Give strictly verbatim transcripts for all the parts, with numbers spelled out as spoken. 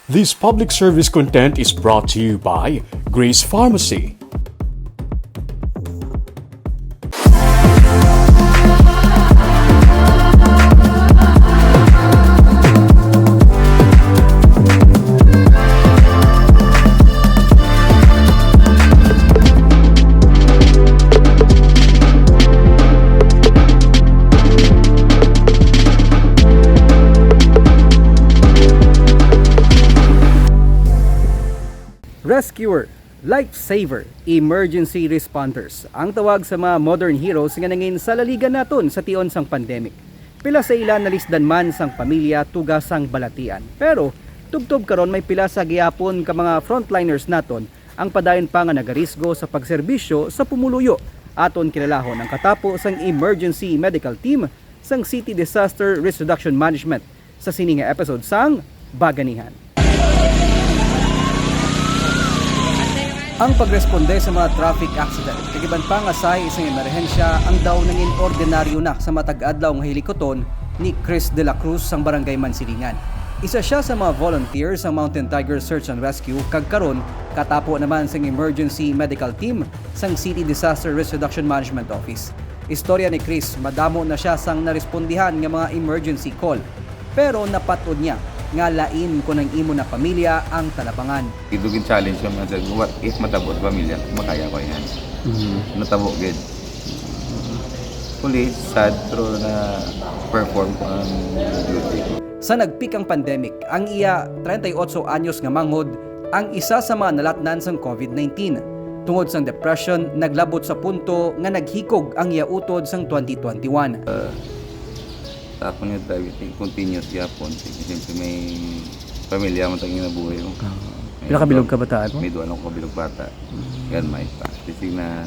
This public service content is brought to you by Grace Pharmacy. Rescuer, lifesaver, emergency responders ang tawag sa mga modern heroes nga nangin sa laligan naton sa tion sang pandemic. Pila sa ila nalisdan man sang pamilya tuga sang balatian. Pero tubtob karon may pila sa gihapon ka mga frontliners naton ang padayon pa nga nagarisgo sa pagserbisyo sa pumuluyo. Aton kilalahon ang katapo sang emergency medical team sang City Disaster Risk Reduction Management sa sini nga episode sang Baganihan. Ang pagresponde sa mga traffic accident kag iban pa nga sahi sang emerhensya ang daw nangin ordinaryo na sa matag adlaw nga hilikuton ni Chris de la Cruz sang Barangay Mansilingan. Isa sia sa mga volunteer sa Mountain Tiger Search and Rescue kag karon katapo naman sang emergency medical team sang City Disaster Risk Reduction Management Office. Istorya ni Chris, madamo na sia sang narespondihan nga mga emergency call. Pero napat-od niya nga lain kon ang imo na pamilya ang talabangan. Idugin challenge naman sa what if matabo sa pamilya, makaya ko yan. Mhm. Natabo gid. Huli, sad, pero na-perform ko ang duty ko. Sa nagpeak ang pandemic, ang iya treinta y ocho anyos nga manghod ang isa sa mga nalatnan sang covid nineteen. Tungod sang depression, naglabot sa punto nga naghikog ang iya utod sang twenty twenty-one. Sa ako nga driving, continuous gyapon. Siyempre, may pamilya man tang ginabuhi mo. Ah. May Pila ka bilog duha, kabataan mo? May duha lang ko kabilog bata. Mm. Yan, may pa. Kasi na,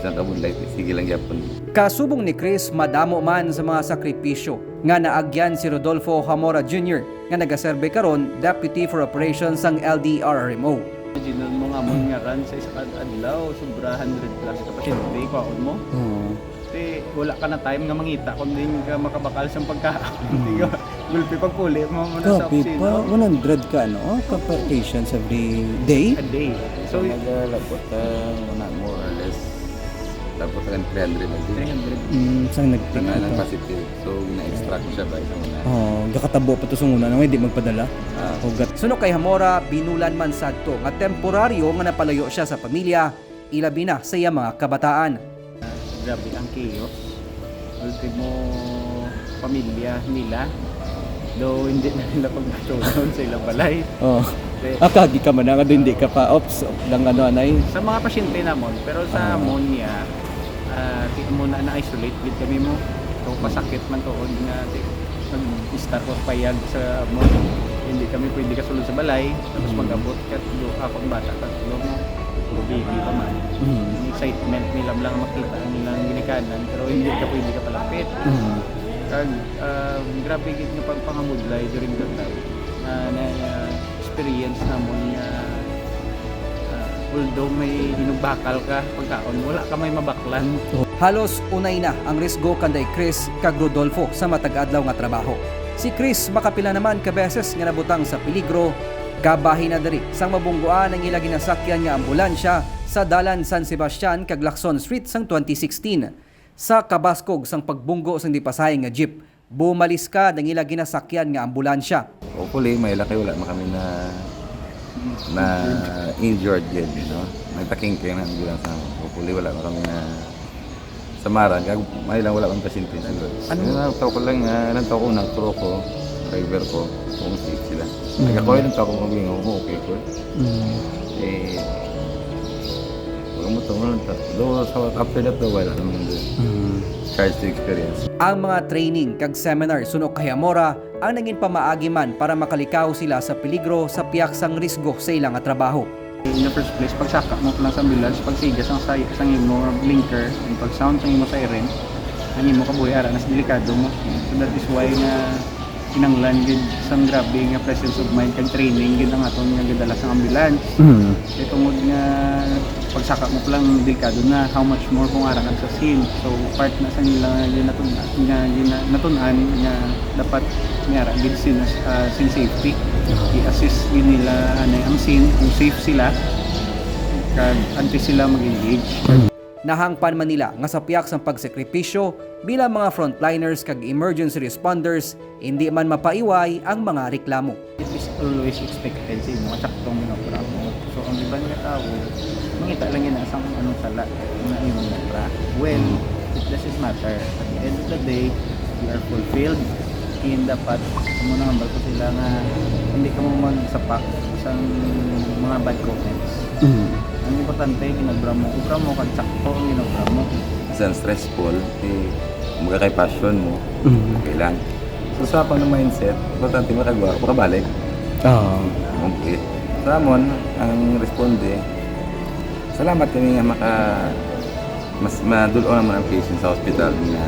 isang kabudlay, sige lang gyapon. Kasubong ni Chris, madamo man sa mga sakripisyo nga naagyan si Rodolfo Hamora Junior nga nagaserbe karon Deputy for Operations sang L D R R M O. Imagine mo nga amon nga run sa isa ka adlaw, sobra hundred plus ka pasyente, kwaon mo. Oo. Ti, wala ka na time nga mangita kung din ka makabakal sa pagkaon. Mm. Ti, gulpi pagpuli mo, mo na sa Grabe opisina. Pa, one hundred ka, ano, ka pa-, patients every day? A day. So, so, nagalabot ka, muna, more or less, labot ka ng three hundred a day. Three hundred. Mm, sang nagpick Nga up ng ka. Positive. So, gina-extract ko siya ba, isang una. Oo, gakatabo pa to sa una, nga hindi magpadala. Ah. Ugat. Suno kay Hamora, binulan man sadto nga temporaryo nga napalayo siya sa pamilya, ilabi na sa iya mga kabataan. Grabe ang chaos. Ultimo, pamilya nila. Though hindi na nila pagmatunon sa ilang balay. Oh. Kay Akagi ka man nga hindi ka pa ops lang ano anay. Sa mga pasyente namon, pero sa Ah. amon niya, ah, di mo na na-isolate gid kami mo. So, Mm. pasakit man tuod nga di, nag-start ko payag sa amon. Hindi kami pwede kasulod sa balay, tapos Mm. mag-abot ka, do, akong bata ka, do mo, baby pa man. Mm. Ang excitement nila lang makita ang ilang ginikanan, pero hindi ka pwede ka palapit. Mm. Kag, ah, grabe gid nga pagpangabudlay during that time. Ah, na, ah, experience namon nga, ah, although may inugbakal ka pagkaon, wala ka may mabaklan. Halos unay na ang risgo kanday Chris kag Rodolfo sa matag adlaw nga trabaho. Si Chris makapila naman ka beses nga nabutang sa peligro, kabahin na diri sang mabungguan ang ila ginasakyan nga ambulansya sa Dalan San Sebastian kag Lacson Street sang twenty sixteen. Sa kabaskog sang pagbunggo sang dipasahi nga jeep, bumaliskad ang ila ginasakyan nga ambulansya. Hopefully, may laki wala man kami na, na injured yun, you know? Nagtaking kayo ng ambulance namin. Hopefully, wala man kami na samaran. Kag may lang wala man pasyente siguro. Ano? Yung nataw ko lang, ah, nataw ko, nagturo ko, driver ko, kung safe sila. Mm. Kaya ko, yung tao ko, kung okay ko. Mm. Eh, wala mo to, wala to. Though, sa, after that, though, wala naman doon. Mm. Charge to experience. Ang mga training kag seminar suno kay Amora ang naging pamaagi man para makalikaw sila sa peligro sa piyak sang risgo sa ila nga trabaho. In the first place, pagsaka mo pa lang sa ambulance, pagsiga sang say-, sang imo nga blinker, and pag-sound sang imo siren, ang imo kabuhi ara na sa delikado mo. So that is why nga kinanglan gid sang grabe nga presence of mind kag training gid ang aton nga gadala sang ambulance. Mm. Kay tungod nga Saka mo pa lang delikado na, how much more kung ara ka sa scene. So, part na sa nila nga ginatun-, nga gina-, natun-an nga dapat may ara gid sila, ah, sing safety. I-assist gid nila anay ang scene kung safe sila kag antes sila mag-engage. Nahangpan man nila nga sa piyak sang pagsakripisyo bilang mga frontliners kag emergency responders, hindi man mapaiway ang mga reklamo. It is always expected sa imo nga saktong ginobra mo. So, ang iban nga tawo, mangita lang yun sa anong sala nga imong nabra. Well, it doesn't matter. At the end of the day, you are fulfilled. Kaya dapat, amo nang hambal ko sila nga hindi ka mo magsapak sa mga bad comments. Ang importante, ginobra mo. Obra mo, kag sakto ang ginobra mo. Minsan stressful, eh, kumbaga kay passion mo, okay lang. So, sa akong mindset, importante makagwa, makabalik. Oo. Okay. Sa amon, ang responde, salamat kami nga maka-, mas madul-ong naman ang patient sa hospital nga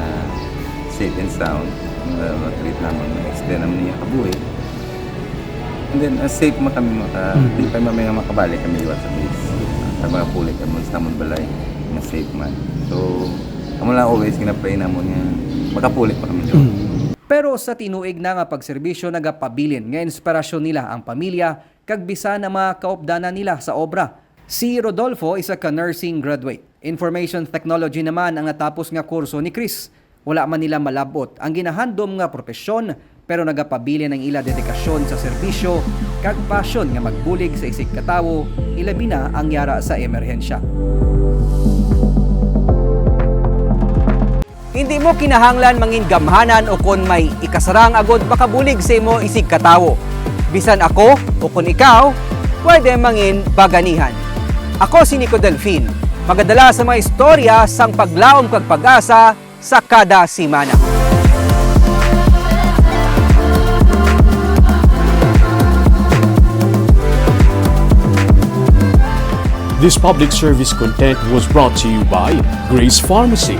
safe and sound. Nga ma-treat naman, ma-extend naman niya kabuhi. And then, uh, safe man kami maka-, di pa man nga makabalik kami liwat sa base. Sa mga pulik kami sa amon balay, nga safe man. So, amo lang always ginapray namon nga makapulik pa kami liwat. Pero sa tinuig na nga pagserbisyo, nagapabilin nga inspirasyon nila ang pamilya kag bisan ang mga kaupdanan nila sa obra. Si Rodolfo isa ka nursing graduate. Information technology naman ang natapos nga kurso ni Chris. Wala man nila malab-ot ang ginahandom nga propesyon, pero nagapabilin ang ila dedikasyon sa serbisyo kag pasyon nga magbulig sa isigkatawo, ilabi na ang yara sa emerhensya. Hindi mo kinahanglan mangin gamhanan o kon may ikasarang agod makabulig sa imo isigkatawo. Bisan ako o kon ikaw, pwede mangin baganihan. Ako si Nico Delfin, magadala sa mga istorya sang paglaom kag pag-asa sa kada semana. This public service content was brought to you by Grace Pharmacy,